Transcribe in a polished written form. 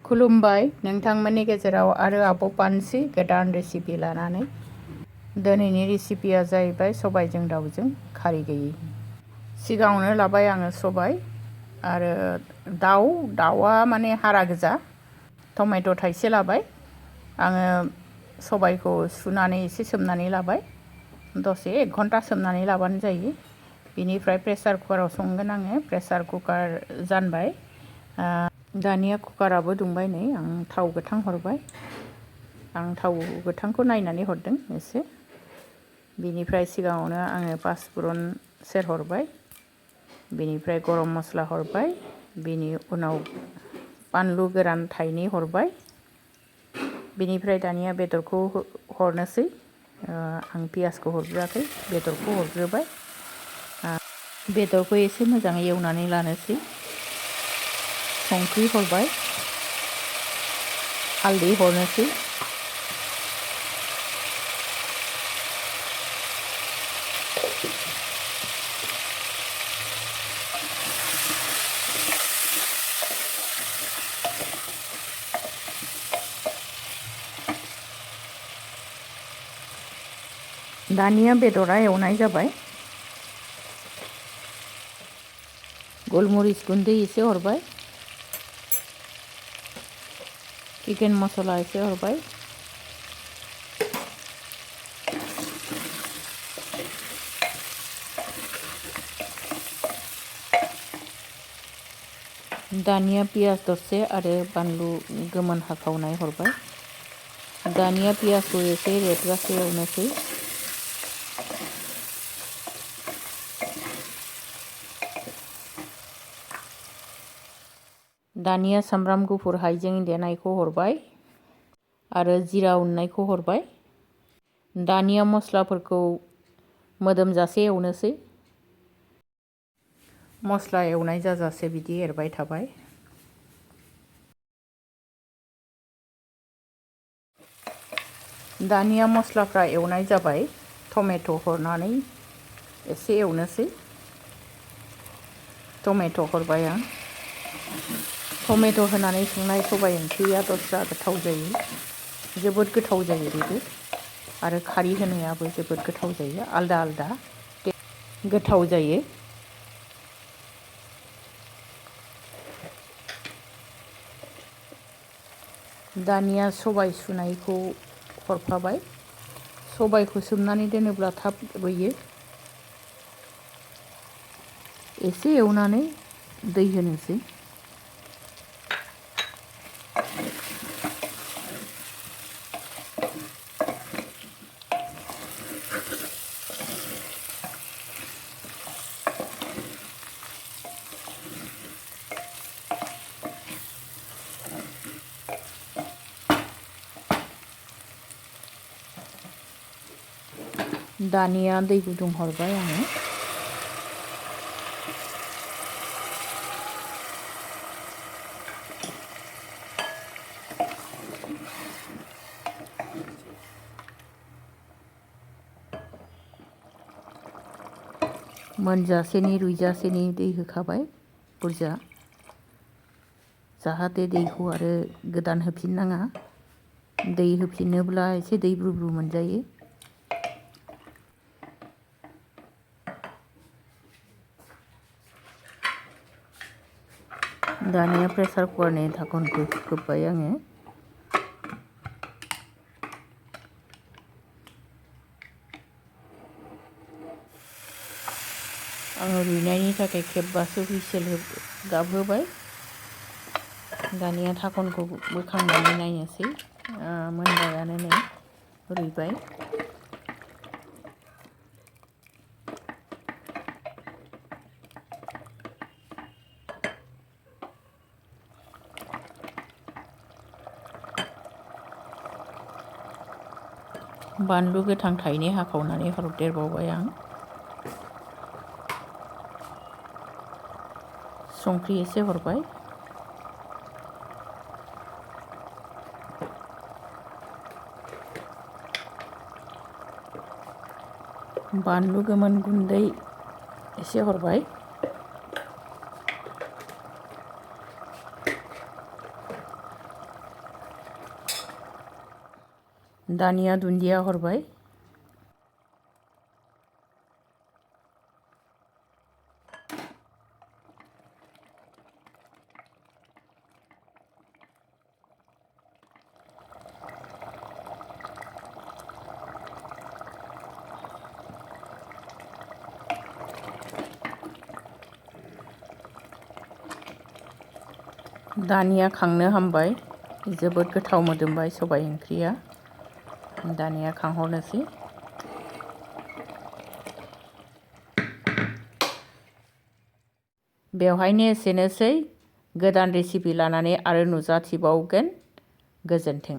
खुलुमबाय नोंथांमोननि गेजेराव आरो आब' पानसि गोदान रेसिपि लानानै। दिनैनि रेसिपिया जाहैबाय सबाइजों दाउजों खारै गैयि। सिगाङावनो लाबाय आङो सबाइ आरो दाउआ माने हारा गोजा। टमेट' थाइसे लाबाय। आङो सबाइखौ सुनानै एसे सोमनानै लाबाय। दसे 1 घन्टा सोमनानै लाबानो जायो। बिनिफ्राय प्रेसार कुकाराव संगोन आङो। प्रेसार कुकार जानबाय। दानिया कुकाराबो दुंबाय नै आं थाव गोथां हरबाय। आं थाव गोथांखौ नायनानै हरदों एसे। बिनिफ्राय सिगाङावनो आङो पाँचफोरन सेरहरबाय। बिनिफ्राय गरम मस्ला हरबाय। बिनि उनाव बानलु गोरान थाइनै हरबाय। बिनिफ्राय दानिया बेदरखौ हरनोसै। आं पियासखौ हरग्रोआखै, बेदरखौ हरग्रोबाय। बेदरखौ एसे मोजाङै एवनानै लानोसै। संख्रि हरबाय, हालदै हरनोसै। दानिया बेदरा एवनाय जाबाय। गलमरिच गुन्दै एसे हरबाय। चिकेन मसला एसे हरबाय। दानिया पियास दरसे आरो बानलु गोमोन हाखावनाय हरबाय। दानिया पियासखौ एसे रेबजासे एवनोसै। दानिया सामब्राम गुफुर हाइजें देनायखौ हरबाय आरो जिरा उननायखौ हरबाय। दानिया मस्लाफोरखौ मोदोमजासे एवनोसै। मस्ला एवनाय जाजासे बिदि एरबाय थाबाय। दानिया मस्लाफ्रा एवनाय जाबाय। टमेट' हरनानै एसे एवनोसै। टमेट' हरबाय आं। टमेट' होनानै संनाय सबाइ ओंख्रिया दस्रा गोथाव जायो। जोबोद गोथाव जायो बेबो। आरो खारै होनायाबो जोबोद गोथाव जायो। आलदा आलदा गोथाव जायो। दानिया सबाइ सुनायखौ हरफाबाय। सबाइखौ सोमनानै दोनोब्ला थाब रुयो। एसे एवनानै दै होनोसै। दानिया दै गुदुं हरबाय आङो। मोनजासेनि रुइजासेनि दै होखाबाय बुरजा। जाहाथे दैखौ आरो गोदान होफिननाङा। दै होफिनोब्ला एसे दैब्रुब्रु मोनजायो। दानिया प्रेसार कुकारनि धाकनखौ खोब्बाय आङो। आङो रुइनायनि थाखाय खेबबासो हुइसेल गाबहोबाय। दानिया धाकनखौ बोखांनानै नायनोसै। मोनबायानो नै रुइबाय। बानलु गोथां थाइनै हाखावनानै हरदेरबावबाय आं। संख्रि एसे हरबाय। बानलु गोमोन गुन्दै एसे हरबाय। दानिया दुन्दिया हरबाय। दानिया खांनो हामबाय। जोबोद गोथाव मोदोमबाय सबाइ ओंख्रिया। दानिया खांहरनोसै। बेवहायनो एसेनोसै। गोदान रेसिपि लानानै आरो नुजाथिबावगोन। गोजोन्थों।